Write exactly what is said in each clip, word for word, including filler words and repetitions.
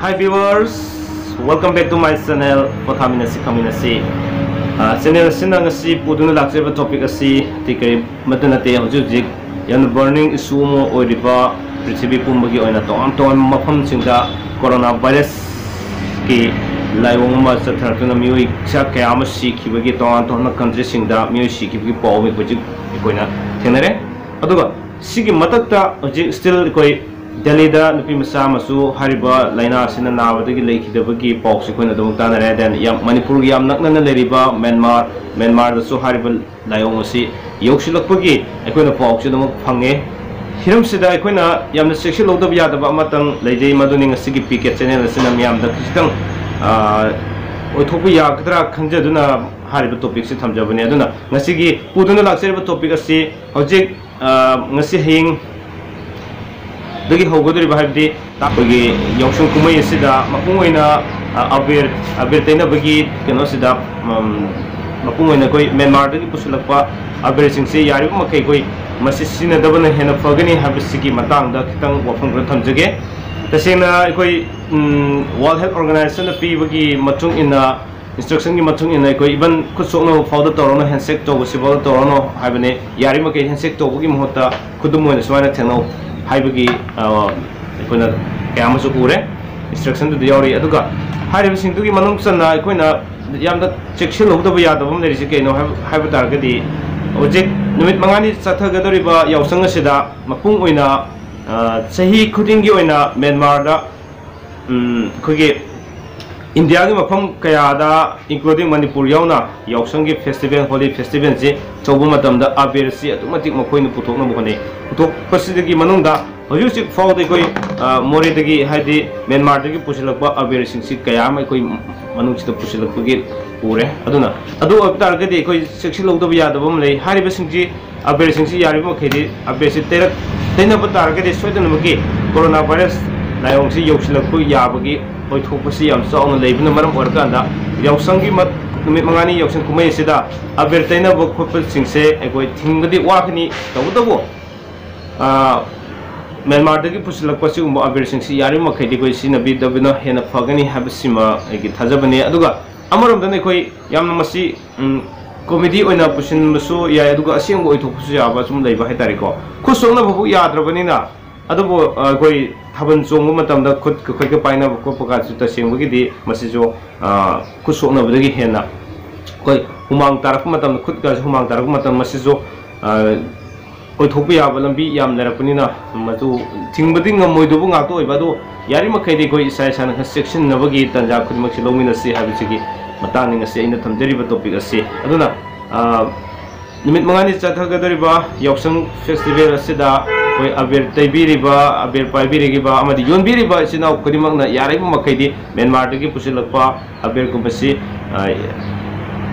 Hi viewers, welcome back to my channel, ꯄꯣꯊꯥꯃꯤꯟꯅꯁꯤ ꯈꯪꯃꯤꯟꯅꯁꯤ꯫ ꯑ, channel ꯑꯁꯤꯅ ꯉꯁꯤ ꯄꯨꯗꯨꯅ ꯂꯥꯛꯆꯔꯤꯕ topic ꯑꯁꯤ ꯑꯇꯩ ꯀꯔꯤꯃꯠꯇ ꯅꯠꯇꯦ, ꯍꯧꯖꯤꯛ ꯍꯧꯖꯤꯛ ꯌꯥꯝꯅ burning issue ꯑꯃ ꯑꯣꯏꯔꯤꯕ, ꯄ꯭ꯔꯤꯊꯤꯕꯤ ꯄꯨꯝꯕꯒꯤ ꯑꯣꯏꯅ ꯇꯣꯉꯥꯟ ꯇꯣꯉꯥꯟꯕ ꯃꯐꯝꯁꯤꯡꯗ corona virus ꯀꯤ ꯂꯥꯏꯑꯣꯡ ꯑꯃ ꯆꯠꯊꯔꯛꯇꯨꯅ ꯃꯤꯑꯣꯏ ꯆꯥ ꯀꯌꯥ ꯑꯃ ꯁꯤꯈꯤꯕꯒꯤ, ꯇꯣꯉꯥꯟ ꯇꯣꯉꯥꯟꯕ country ꯁꯤꯡꯗ ꯃꯤꯑꯣꯏ ꯁꯤꯈꯤꯕꯒꯤ ꯄꯥꯎ ꯑꯃ ꯍꯧꯖꯤꯛ ꯑꯩꯈꯣꯏꯅ ꯊꯦꯡꯅꯔꯦ꯫ ꯑꯗꯨꯒ ꯁꯤꯒꯤ ꯃꯊꯛꯇ ꯍꯧꯖꯤꯛ still ꯑꯩꯈꯣꯏ ꯗꯦꯜꯂꯤꯗ ꯅꯨꯄꯤ ꯃꯆꯥ ꯑꯃꯁꯨ ꯍꯥꯏꯔꯤꯕ ꯂꯥꯏꯅꯥ ꯑꯁꯤꯅ ꯅꯥꯕꯗꯒꯤ ꯂꯩꯈꯤꯗꯕꯒꯤ ꯄꯥꯎꯁꯨ ꯑꯩꯈꯣꯏꯅ ꯑꯗꯨꯃꯛ ꯇꯥꯟꯅꯔꯦ꯫ Then ꯌꯥꯝ, ꯃꯅꯤꯄꯨꯔꯒꯤ ꯌꯥꯝ ꯅꯛꯅꯅ ꯂꯩꯔꯤꯕ ꯃ꯭ꯌꯥꯟꯃꯥꯔ, ꯃ꯭ꯌꯥꯟꯃꯥꯔꯗꯁꯨ ꯍꯥꯏꯔꯤꯕ ꯂꯥꯏꯑꯣꯡ ꯑꯁꯤ ꯌꯧꯁꯤꯜꯂꯛꯄꯒꯤ ꯑꯩꯈꯣꯏꯅ ꯄꯥꯎꯁꯨ ꯑꯗꯨꯃꯛ ꯐꯪꯉꯦ꯫ ꯍꯤꯔꯝꯁꯤꯗ ꯑꯩꯈꯣꯏꯅ ꯌꯥꯝꯅ ꯆꯦꯛꯁꯤꯜꯍꯧꯗꯕ ꯌꯥꯗꯕ ꯑꯃꯇꯪ ꯂꯩꯖꯩ, ꯃꯗꯨꯅꯤ ꯉꯁꯤꯒꯤ ꯄꯤ ꯀꯦ channel ꯑꯁꯤꯅ ꯃꯤꯌꯥꯝꯗ ꯈꯤꯇꯪ, ꯑ, ꯑꯣꯏꯊꯣꯛꯄ ꯌꯥꯒꯗ꯭ꯔꯥ ꯈꯟꯖꯗꯨꯅ ꯍꯥꯏꯔꯤꯕ topic ꯁꯤ ꯊꯝꯖꯕꯅꯤ꯫ ꯑꯗꯨꯅ ꯉꯁꯤꯒꯤ ꯄꯨꯗꯨꯅ ꯂꯥꯛꯆꯔꯤꯕ topic ꯑꯁꯤ ꯍꯧꯖꯤꯛ, ꯑ, ꯉꯁꯤ ꯍꯌꯦꯡ ꯗꯒꯤ ꯍꯧꯒꯗꯧꯔꯤꯕ, ꯍꯥꯏꯕꯗꯤ ꯑꯩꯈꯣꯏꯒꯤ ꯌꯥꯎꯁꯪ ꯀꯨꯝꯍꯩ ꯑꯁꯤꯗ ꯃꯄꯨꯡ ꯑꯣꯏꯅ, ꯑ, ꯑꯕꯤꯔ, ꯑꯕꯤꯔ ꯇꯩꯅꯕꯒꯤ ꯀꯩꯅꯣꯁꯤꯗ, ꯎꯝ, ꯃꯄꯨꯡ ꯑꯣꯏꯅ ꯑꯩꯈꯣꯏ ꯃ꯭ꯌꯥꯟꯃꯥꯔꯗꯒꯤ ꯄꯨꯁꯤꯜꯂꯛꯄ ꯑꯕꯤꯔꯁꯤꯡꯁꯤ ꯌꯥꯔꯤꯕ ꯃꯈꯩ ꯑꯩꯈꯣꯏ ꯃꯁꯤ ꯁꯤꯖꯤꯟꯅꯗꯕꯅ ꯍꯦꯟꯅ ꯐꯒꯅꯤ ꯍꯥꯏꯕꯁꯤꯒꯤ ꯃꯇꯥꯡꯗ ꯈꯤꯇꯪ ꯋꯥꯐꯝ ꯈꯔ ꯊꯝꯖꯒꯦ꯫ ꯇꯁꯦꯡꯅ ꯑꯩꯈꯣꯏ, ꯎꯝ, World Health Organization ꯅ ꯄꯤꯕꯒꯤ ꯃꯇꯨꯡ ꯏꯟꯅ, instruction ꯒꯤ ꯃꯇꯨꯡ ꯏꯟꯅ ꯑꯩꯈꯣꯏ even ꯈꯨꯠ ꯁꯣꯛꯅꯕ ꯐꯥꯎꯗ ꯇꯧꯔꯅꯨ, handshake ꯇꯧꯕꯁꯤ ꯐꯥꯎꯗ ꯇꯧꯔꯅꯨ ꯍꯥꯏꯕꯅꯤ꯫ ꯌꯥꯔꯤꯕꯃꯈꯩ handshake ꯇꯧꯕꯒꯤ ꯃꯍꯨꯠꯇ ꯈꯨꯗꯨꯝ ꯑꯣꯏꯅ ꯁꯨꯃꯥꯏꯅ ꯊꯦꯡꯅꯧ ꯍꯥꯏꯕꯒꯤ, ꯑ, ꯑꯩꯈꯣꯏꯅ ꯀꯌꯥ ꯑꯃꯁꯨ ꯎꯔꯦ instruction ꯗꯨꯗ ꯌꯥꯎꯔꯤ꯫ ꯑꯗꯨꯒ ꯍꯥꯏꯔꯤꯕꯁꯤꯡꯗꯨꯒꯤ ꯃꯅꯨꯡ ꯆꯟꯅ ꯑꯩꯈꯣꯏꯅ ꯌꯥꯝꯅ ꯆꯦꯛꯁꯤꯜꯍꯧꯗꯕ ꯌꯥꯗꯕ ꯑꯃ ꯂꯩꯔꯤꯁꯤ ꯀꯩꯅꯣ ꯍꯥꯏꯕ, ꯍꯥꯏꯕ ꯇꯥꯔꯒꯗꯤ, ꯍꯧꯖꯤꯛ ꯅꯨꯃꯤꯠ ꯃꯉꯥꯅꯤ ꯆꯠꯊꯒꯗꯧꯔꯤꯕ ꯌꯥꯎꯁꯪ ꯑꯁꯤꯗ ꯃꯄꯨꯡ ꯑꯣꯏꯅ, ꯑ, ꯆꯍꯤ ꯈꯨꯗꯤꯡꯒꯤ ꯑꯣꯏꯅ ꯃ꯭ꯌꯥꯟꯃꯥꯔꯗ ꯎꯝ, ꯑꯩꯈꯣꯏꯒꯤ ꯏꯟꯗꯤꯌꯥꯒꯤ ꯃꯐꯝ ꯀꯌꯥꯗ, including ꯃꯅꯤꯄꯨꯔ ꯌꯥꯎꯅ, ꯌꯥꯎꯁꯪꯒꯤ festival, ꯍꯣꯂꯤ festival ꯁꯤ ꯇꯧꯕ ꯃꯇꯝꯗ ꯑꯕꯦꯔꯁꯤ ꯑꯗꯨꯛꯀꯤ ꯃꯇꯤꯛ ꯃꯈꯣꯏꯅ ꯄꯨꯊꯣꯛꯅꯕ ꯍꯣꯠꯅꯩ꯫ ꯄꯨꯊꯣꯛꯄꯁꯤꯗꯒꯤ ꯃꯅꯨꯡꯗ ꯍꯧꯖꯤꯛ ꯍꯧꯖꯤꯛ ꯐꯥꯎꯕꯗ ꯑꯩꯈꯣꯏ, ꯑ, ꯃꯣꯔꯦꯗꯒꯤ, ꯍꯥꯏꯗꯤ ꯃ꯭ꯌꯥꯟꯃꯥꯔꯗꯒꯤ ꯄꯨꯁꯤꯜꯂꯛꯄ ꯑꯕꯦꯔꯁꯤꯡꯁꯤ ꯀꯌꯥ ꯑꯃ ꯑꯩꯈꯣꯏ ꯃꯅꯨꯡꯁꯤꯗ ꯄꯨꯁꯤꯜꯂꯛꯄꯒꯤ ꯎꯔꯦ꯫ ꯑꯗꯨꯅ ꯑꯗꯨ ꯑꯣꯏꯕ ꯇꯥꯔꯒꯗꯤ ꯑꯩꯈꯣꯏ ꯆꯦꯛꯁꯤꯜꯍꯧꯗꯕ ꯌꯥꯗꯕ ꯑꯃ ꯂꯩ꯫ ꯍꯥꯏꯔꯤꯕꯁꯤꯡꯁꯤ ꯑꯕꯦꯔꯁꯤꯡꯁꯤ ꯌꯥꯔꯤꯕ ꯃꯈꯩꯗꯤ ꯑꯕꯦꯔꯁꯤ ꯇꯩꯔꯛ-, ꯇꯩꯅꯕ ꯇꯥꯔꯒꯗꯤ ꯁꯣꯏꯗꯅꯃꯛꯀꯤ corona virus ꯂꯥꯏꯑꯣꯡꯁꯤ ꯌꯧꯁꯤꯜꯂꯛꯄ ꯌꯥꯕꯒꯤ ꯑꯣꯏꯊꯣꯛꯄꯁꯤ ꯌꯥꯝ ꯆꯥꯎꯅ ꯂꯩꯕꯅ ꯃꯔꯝ ꯑꯣꯏꯔꯀꯥꯟꯗ ꯌꯥꯎꯁꯪꯒꯤ ꯃꯠ-, ꯅꯨꯃꯤꯠ ꯃꯉꯥꯅꯤ ꯌꯥꯎꯁꯪ ꯀꯨꯝꯍꯩ ꯑꯁꯤꯗ ꯑꯕꯦꯔ ꯇꯩꯅꯕ ꯈꯣꯠꯄꯁꯤꯡꯁꯦ ꯑꯩꯈꯣꯏ ꯊꯤꯡꯕꯗꯤ ꯋꯥꯒꯅꯤ꯫ ꯇꯧꯕꯇꯕꯨ, ꯑ, ꯃ꯭ꯌꯥꯟꯃꯥꯔꯗꯒꯤ ꯄꯨꯁꯤꯜꯂꯛꯄ ꯁꯤꯒꯨꯝꯕ ꯑꯕꯦꯔꯁꯤꯡꯁꯤ ꯌꯥꯔꯤꯕ ꯃꯈꯩꯗꯤ ꯑꯩꯈꯣꯏ ꯁꯤꯖꯤꯟꯅꯕꯤꯗꯕꯅ ꯍꯦꯟꯅ ꯐꯒꯅꯤ ꯍꯥꯏꯕꯁꯤꯃ ꯑꯩꯒꯤ ꯊꯥꯖꯕꯅꯤ꯫ ꯑꯗꯨꯒ ꯑꯃꯔꯣꯝꯗꯅ ꯑꯩꯈꯣꯏ ꯌꯥꯝꯅ ꯃꯁꯤ, ꯎꯝ, ꯀꯣꯃꯦꯗꯤ ꯑꯣꯏꯅ ꯄꯨꯁꯤꯟꯕꯁꯨ ꯌꯥꯏ, ꯑꯗꯨꯒ ꯑꯁꯦꯡꯕ ꯑꯣꯏꯊꯣꯛꯄꯁꯨ ꯌꯥꯕ ꯁꯨꯝ ꯂꯩꯕ ꯍꯥꯏꯇꯥꯔꯦꯀꯣ꯫ ꯈꯨꯠ ꯁꯣꯛꯅꯕ ꯐꯥꯎ ꯌꯥꯗ꯭ꯔꯕꯅꯤꯅ, ꯑꯗꯨꯕꯨ, ꯑ, ꯑꯩꯈꯣꯏ ꯊꯥꯕꯜ ꯆꯣꯡꯕ ꯃꯇꯝꯗ ꯈꯨꯠꯀ ꯈꯨꯠꯀ ꯄꯥꯏꯅꯕ ꯈꯣꯠꯄ ꯀꯥꯟꯁꯨ ꯇꯁꯦꯡꯕꯒꯤꯗꯤ ꯃꯁꯤꯁꯨ, ꯑ, ꯈꯨꯠ ꯁꯣꯛꯅꯕꯗꯒꯤ ꯍꯦꯟꯅ ꯑꯩꯈꯣꯏ ꯍꯨꯃꯥꯡ ꯇꯥꯔꯛꯄ ꯃꯇꯝꯗ, ꯈꯨꯠꯀꯁꯨ ꯍꯨꯃꯥꯡ ꯇꯥꯔꯛꯄ ꯃꯇꯝꯗ ꯃꯁꯤꯁꯨ, ꯑ, ꯑꯣꯏꯊꯣꯛꯄ ꯌꯥꯕ ꯂꯝꯕꯤ ꯌꯥꯝ ꯂꯩꯔꯛꯄꯅꯤꯅ, ꯃꯗꯨ ꯊꯤꯡꯕꯗꯤ ꯉꯝꯃꯣꯏꯗꯧꯕ ꯉꯥꯛꯇ ꯑꯣꯏꯕ꯫ ꯑꯗꯣ ꯌꯥꯔꯤꯃꯈꯩꯗꯤ ꯑꯩꯈꯣꯏ ꯏꯁꯥ ꯏꯁꯥꯅ ꯈꯔ ꯆꯦꯛꯁꯤꯟꯅꯕꯒꯤ ꯇꯥꯟꯖꯥ ꯈꯨꯗꯤꯡꯃꯛꯁꯤ ꯂꯧꯃꯤꯟꯅꯁꯤ ꯍꯥꯏꯕꯁꯤꯒꯤ ꯃꯇꯥꯡꯅꯤ ꯉꯁꯤ ꯑꯩꯅ ꯊꯝꯖꯔꯤꯕ ꯇꯣꯄꯤꯛ ꯑꯁꯤ꯫ ꯑꯗꯨꯅ, ꯑ, ꯅꯨꯃꯤꯠ ꯃꯉꯥꯅꯤ ꯆꯠꯊꯒꯗꯧꯔꯤꯕ ꯌꯥꯎꯁꯪ ꯐꯦꯁꯇꯤꯚꯦꯜ ꯑꯁꯤꯗ ꯑꯩꯈꯣꯏ ꯑꯕꯦꯔ ꯇꯩꯕꯤꯔꯤꯕ, ꯑꯕꯦꯔ ꯄꯥꯏꯕꯤꯔꯤꯕ ꯑꯃꯗꯤ ꯌꯣꯟꯕꯤꯔꯤꯕ ꯏꯆꯤꯟ ꯏꯅꯥꯎ ꯈꯨꯗꯤꯡꯃꯛꯅ ꯌꯥꯔꯤꯕ ꯃꯈꯩꯗꯤ ꯃ꯭ꯌꯥꯟꯃꯥꯔꯗꯒꯤ ꯄꯨꯁꯤꯜꯂꯛꯄ ꯑꯕꯦꯔꯒꯨꯝꯕꯁꯤ, ꯑ,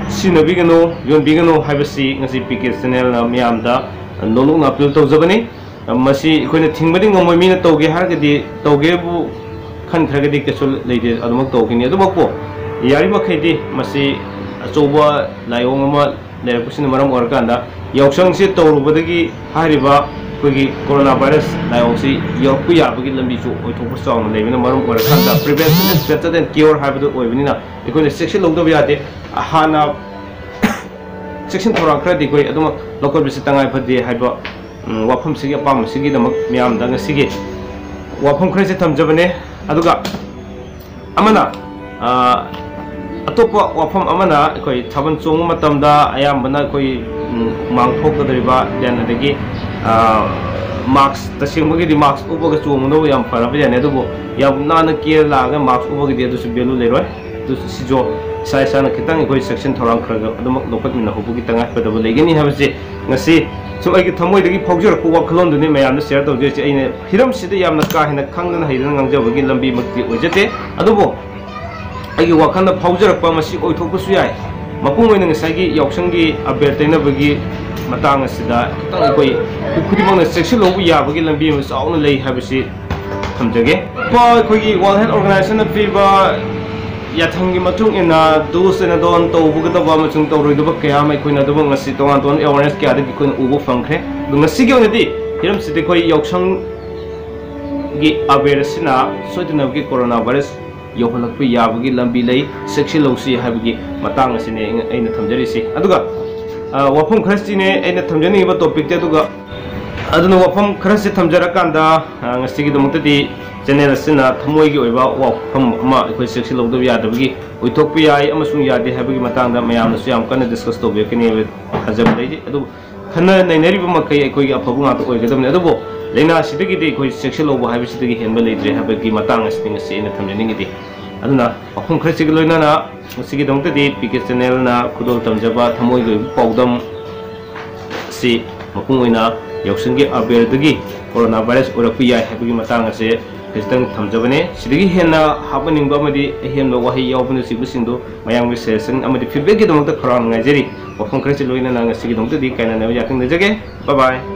ꯁꯤꯖꯤꯟꯅꯕꯤꯒꯅꯨ, ꯌꯣꯟꯕꯤꯒꯅꯨ ꯍꯥꯏꯕꯁꯤ ꯉꯁꯤ ꯄꯤ ꯀꯦ ꯆꯦꯅꯦꯜꯅ ꯃꯤꯌꯥꯝꯗ ꯅꯣꯂꯨꯛꯅ ꯑꯄꯤꯜ ꯇꯧꯖꯕꯅꯤ꯫ ꯃꯁꯤ ꯑꯩꯈꯣꯏꯅ ꯊꯤꯡꯕꯗꯤ ꯉꯝꯃꯣꯏ, ꯃꯤꯅ ꯇꯧꯒꯦ ꯍꯥꯏꯔꯒꯗꯤ, ꯇꯧꯒꯦꯕꯨ ꯈꯟꯈ꯭ꯔꯒꯗꯤ ꯀꯩꯁꯨ ꯂꯩꯇꯦ, ꯑꯗꯨꯃꯛ ꯇꯧꯈꯤꯅꯤ꯫ ꯑꯗꯨꯃꯛꯄꯨ ꯌꯥꯔꯤꯃꯈꯩꯗꯤ ꯃꯁꯤ ꯑꯆꯧꯕ ꯂꯥꯏꯑꯣꯡ ꯑꯃ ꯂꯩꯔꯛꯄꯁꯤꯅ ꯃꯔꯝ ꯑꯣꯏꯔꯀꯥꯟꯗ ꯌꯥꯎꯁꯪꯁꯤ ꯇꯧꯔꯨꯕꯗꯒꯤ ꯍꯥꯏꯔꯤꯕ ꯑꯩꯈꯣꯏꯒꯤ ꯀꯣꯔꯣꯅꯥ ꯚꯥꯏꯔꯁ ꯂꯥꯏꯑꯣꯡꯁꯤ ꯌꯧꯔꯛꯄ ꯌꯥꯕꯒꯤ ꯂꯝꯕꯤꯁꯨ ꯑꯣꯏꯊꯣꯛꯄ ꯆꯥꯎꯅ ꯂꯩꯕꯅ ꯃꯔꯝ ꯑꯣꯏꯔꯀꯥꯟꯗ prevention is better than cure ꯍꯥꯏꯕꯗꯨ ꯑꯣꯏꯕꯅꯤꯅ ꯑꯩꯈꯣꯏꯅ ꯆꯦꯛꯁꯤꯜꯍꯧꯗꯕ ꯌꯥꯗꯦ꯫ ꯍꯥꯟꯅ ꯆꯦꯛꯁꯤꯟ ꯊꯧꯔꯥꯡ ꯈꯔꯗꯤ ꯑꯩꯈꯣꯏ ꯑꯗꯨꯃꯛ ꯂꯧꯈꯠꯄꯁꯤ ꯇꯉꯥꯏ ꯐꯗꯦ ꯍꯥꯏꯕ, ꯎꯝ, ꯋꯥꯐꯝꯁꯤꯒꯤ ꯑꯄꯥꯝꯕꯁꯤꯒꯤꯗꯃꯛ ꯃꯤꯌꯥꯝꯗ ꯉꯁꯤꯒꯤ ꯋꯥꯐꯝ ꯈꯔꯁꯦ ꯊꯝꯖꯕꯅꯦ꯫ ꯑꯗꯨꯒ ꯑꯃꯅ, ꯑ, ꯑꯇꯣꯞꯄ ꯋꯥꯐꯝ ꯑꯃꯅ ꯑꯩꯈꯣꯏ ꯊꯥꯕꯜ ꯆꯣꯡꯕ ꯃꯇꯝꯗ ꯑꯌꯥꯝꯕꯅ ꯑꯩꯈꯣꯏ, ꯎꯝ, ꯍꯨꯃꯥꯡ ꯊꯣꯛꯀꯗꯧꯔꯤꯕ, then ꯑꯗꯒꯤ, ꯑ, mask, ꯇꯁꯦꯡꯕꯒꯤꯗꯤ mask ꯎꯞꯄꯒ ꯆꯣꯡꯕꯅꯕꯨ ꯌꯥꯝ ꯐꯔꯕ ꯌꯥꯅꯤ, ꯑꯗꯨꯕꯨ ꯌꯥꯝ ꯅꯥꯟꯅ ꯀꯦꯔ ꯂꯥꯛꯑꯒ mask ꯎꯞꯄꯒꯤꯗꯤ ꯑꯗꯨꯁꯨ value ꯂꯩꯔꯣꯏ꯫ ꯑꯗꯨ ꯁꯤꯁꯨ ꯏꯁꯥ ꯏꯁꯥꯅ ꯈꯤꯇꯪ ꯑꯩꯈꯣꯏ ꯆꯦꯛꯁꯤꯟ ꯊꯧꯔꯥꯡ ꯈꯔ ꯈꯔ ꯑꯗꯨꯃꯛ ꯂꯧꯈꯠꯃꯤꯟꯅꯍꯧꯕꯒꯤ ꯇꯉꯥꯏ ꯐꯗꯕ ꯂꯩꯒꯅꯤ ꯍꯥꯏꯕꯁꯤ ꯉꯁꯤ ꯁꯨꯝ ꯑꯩꯒꯤ ꯊꯃꯣꯏꯗꯒꯤ ꯐꯥꯎꯖꯔꯛꯄ ꯋꯥꯈꯜꯂꯣꯟꯗꯨꯅꯤ ꯃꯌꯥꯝꯗ share ꯇꯧꯖꯔꯤꯁꯦ꯫ ꯑꯩꯅ ꯍꯤꯔꯝꯁꯤꯗ ꯌꯥꯝꯅ ꯀꯥ ꯍꯦꯟꯅ ꯈꯪꯗꯅ ꯍꯩꯗꯅ ꯉꯥꯡꯖꯕꯒꯤ ꯂꯝꯕꯤꯃꯛꯇꯤ ꯑꯣꯏꯖꯗꯦ, ꯑꯗꯨꯕꯨ ꯑꯩꯒꯤ ꯋꯥꯈꯜꯗ ꯐꯥꯎꯖꯔꯛꯄ ꯃꯁꯤ ꯑꯣꯏꯊꯣꯛꯄꯁꯨ ꯌꯥꯏ꯫ ꯃꯄꯨꯡ ꯑꯣꯏꯅ ꯉꯁꯥꯏꯒꯤ ꯌꯥꯎꯁꯪꯒꯤ ꯑꯕꯦꯔ ꯇꯩꯅꯕꯒꯤ ꯃꯇꯥꯡ ꯑꯁꯤꯗ ꯈꯤꯇꯪ ꯑꯩꯈꯣꯏ ꯈꯨꯗꯤꯡꯃꯛꯅ ꯆꯦꯛꯁꯤꯜꯍꯧꯕ ꯌꯥꯕꯒꯤ ꯂꯝꯕꯤ ꯑꯃ ꯆꯥꯎꯅ ꯂꯩ ꯍꯥꯏꯕꯁꯤ ꯊꯝꯖꯒꯦ꯫ ꯀꯣ ꯑꯩꯈꯣꯏꯒꯤ World Health Organization ꯅ ꯄꯤꯕ ꯌꯥꯊꯪꯒꯤ ꯃꯇꯨꯡ ꯏꯟꯅ do's and don't ꯇꯧꯒꯗꯕ ꯑꯃꯁꯨꯡ ꯇꯧꯔꯣꯏꯗꯕ ꯀꯌꯥ ꯑꯃ ꯑꯩꯈꯣꯏꯅ ꯑꯗꯨꯃꯛ ꯉꯁꯤ ꯇꯣꯉꯥꯟ ꯇꯣꯉꯥꯟꯕ awareness ꯀꯌꯥꯗꯒꯤ ꯑꯩꯈꯣꯏꯅ ꯎꯕ ꯐꯪꯈ꯭ꯔꯦ꯫ ꯑꯗꯨ ꯉꯁꯤꯒꯤ ꯑꯣꯏꯅꯗꯤ ꯍꯤꯔꯝꯁꯤꯗ ꯑꯩꯈꯣꯏ ꯌꯥꯎꯁꯪ ꯒꯤ ꯑꯕꯦꯔ ꯑꯁꯤꯅ ꯁꯣꯏꯗꯅꯕꯒꯤ ꯀꯣꯔꯣꯅꯥ ꯚꯥꯏꯔꯁ ꯌꯧꯍꯜꯂꯛꯄ ꯌꯥꯕꯒꯤ ꯂꯝꯕꯤ ꯂꯩ, ꯆꯦꯛꯁꯤꯜꯍꯧꯁꯤ ꯍꯥꯏꯕꯒꯤ ꯃꯇꯥꯡ ꯑꯁꯤꯅꯤ ꯑꯩꯅ, ꯑꯩꯅ ꯊꯝꯖꯔꯤꯁꯤ꯫ ꯑꯗꯨꯒ, ꯑ, ꯋꯥꯐꯝ ꯈꯔꯁꯤꯅꯦ ꯑꯩꯅ ꯊꯝꯖꯅꯤꯡꯉꯤꯕ ꯇꯣꯄꯤꯛꯇꯤ꯫ ꯑꯗꯨꯒ ꯑꯗꯨꯅ ꯋꯥꯐꯝ ꯈꯔꯁꯤ ꯊꯝꯖꯔꯀꯥꯟꯗ, ꯑ, ꯉꯁꯤꯒꯤꯗꯃꯛꯇꯗꯤ ꯆꯦꯅꯦꯜ ꯑꯁꯤꯅ ꯊꯃꯣꯏꯒꯤ ꯑꯣꯏꯕ ꯋꯥꯐꯝ ꯑꯃ ꯑꯩꯈꯣꯏ ꯆꯦꯛꯁꯤꯜꯍꯧꯗꯕ ꯌꯥꯗꯕꯒꯤ, ꯑꯣꯏꯊꯣꯛꯄ ꯌꯥꯏ ꯑꯃꯁꯨꯡ ꯌꯥꯗꯦ ꯍꯥꯏꯕꯒꯤ ꯃꯇꯥꯡꯗ ꯃꯌꯥꯝꯅꯁꯨ ꯌꯥꯝ ꯀꯟꯅ ꯗꯤꯁꯀꯁ ꯇꯧꯕꯤꯔꯛꯀꯅꯤ ꯍꯥꯏꯕ ꯊꯥꯖꯕ ꯂꯩꯖꯩ꯫ ꯑꯗꯨꯕꯨ ꯈꯟꯅ ꯅꯩꯅꯔꯤꯕ ꯃꯈꯩ ꯑꯩꯈꯣꯏꯒꯤ ꯑꯐꯕ ꯉꯥꯛꯇ ꯑꯣꯏꯒꯗꯕꯅꯤ꯫ ꯑꯗꯨꯕꯨ ꯂꯥꯏꯅꯥ ꯑꯁꯤꯗꯒꯤꯗꯤ ꯑꯩꯈꯣꯏ ꯆꯦꯛꯁꯤꯜꯍꯧꯕ ꯍꯥꯏꯕꯁꯤꯗꯒꯤ ꯍꯦꯟꯕ ꯂꯩꯇ꯭ꯔꯦ ꯍꯥꯏꯕꯒꯤ ꯃꯇꯥꯡ ꯑꯁꯤꯅꯤ ꯉꯁꯤ ꯑꯩꯅ ꯊꯝꯖꯅꯤꯡꯉꯤꯗꯤ꯫ ꯑꯗꯨꯅ ꯋꯥꯐꯝ ꯈꯔꯁꯤꯒ ꯂꯣꯏꯅꯅ ꯃꯁꯤꯒꯤꯗꯃꯛꯇꯗꯤ ꯄꯤ ꯀꯦ ꯆꯦꯅꯦꯜꯅ ꯈꯨꯗꯣꯜ ꯇꯝꯖꯕ ꯊꯃꯣꯏꯒꯤ ꯑꯣꯏꯕ ꯄꯥꯎꯗꯝ ꯑꯁꯤ ꯃꯄꯨꯡ ꯑꯣꯏꯅ ꯌꯥꯎꯁꯪꯒꯤ ꯑꯕꯦꯔꯗꯒꯤ ꯀꯣꯔꯣꯅꯥ ꯚꯥꯏꯔꯁ ꯑꯣꯏꯔꯛꯄ ꯌꯥꯏ ꯍꯥꯏꯕꯒꯤ ꯃꯇꯥꯡ ꯑꯁꯦ ꯈꯖꯤꯛꯇꯪ ꯊꯝꯖꯕꯅꯦ꯫ ꯁꯤꯗꯒꯤ ꯍꯦꯟꯅ ꯍꯥꯞꯍꯟꯅꯤꯡꯕ ꯑꯃꯗꯤ ꯑꯍꯦꯟꯕ ꯋꯥꯍꯩ ꯌꯥꯎꯕꯅꯆꯤꯡꯕꯁꯤꯡꯗꯨ ꯃꯌꯥꯝꯒꯤ ꯁꯖꯦꯁꯟ ꯑꯃꯗꯤ ꯐꯤꯗꯕꯦꯛꯀꯤꯗꯃꯛꯇ ꯈꯧꯔꯥꯡꯅ ꯉꯥꯏꯖꯔꯤ꯫ ꯋꯥꯐꯝ ꯈꯔꯁꯤ ꯂꯣꯏꯅꯅ ꯉꯁꯤꯒꯤꯗꯃꯛꯇꯗꯤ ꯀꯥꯏꯅꯅꯕ ꯌꯥꯊꯪ ꯅꯤꯖꯒꯦ꯫ Bye bye꯫